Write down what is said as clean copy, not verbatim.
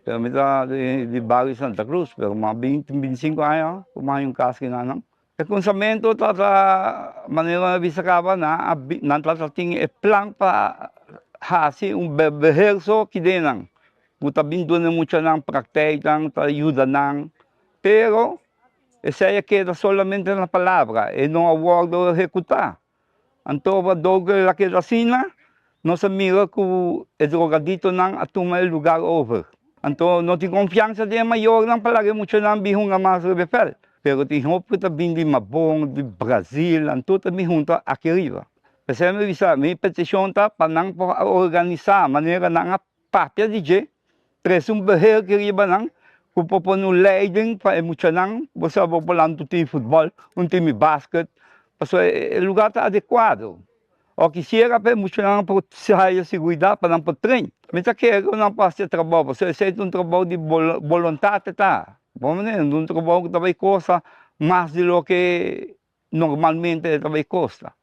Pero mi ta di bario Santa Cruz, pero mi a bin tin 25 aña ku mi a haña un kas kinan. E kuminsamentu tabata manera mi a bisa kaba nan tabata tin e plan pa hasi un beherso kidenan ku ta bin duna e muchanan praktijknan, ta yuda nan, pero esei a keda solamente na palabra, e no a wòrdu ehekutá. Anto dor ku el a keda asina, nos a mira ku e drogaditonan a tuma e lugar over. Anto no tin konfiansa den e mayornan pa laga e muchanan bin hunga mas riba e vèlt. Pero tin hopi ku ta bin di Mabon, di Brazil, anto ta bin hunta aki riba. P'esei mi bisa, mi petishon ta pa nan por a organisá manera nan a papia di dje, trese un beheer ki riba nan ku por pone un leiding pa e muchanan, bo sa bo por lanta un team futbòl, un team di basket, pasobra e lugar ta adekuado. O kisiera pa e muchanan por haya siguridat pa nan por train. Mi ta kere ku nan por hasi e trabou, pasobra esei ta un trabou di boluntat e ta. Bo manera, un trabou ku ta bai kosta mas di loke normalmente e ta bai kosta.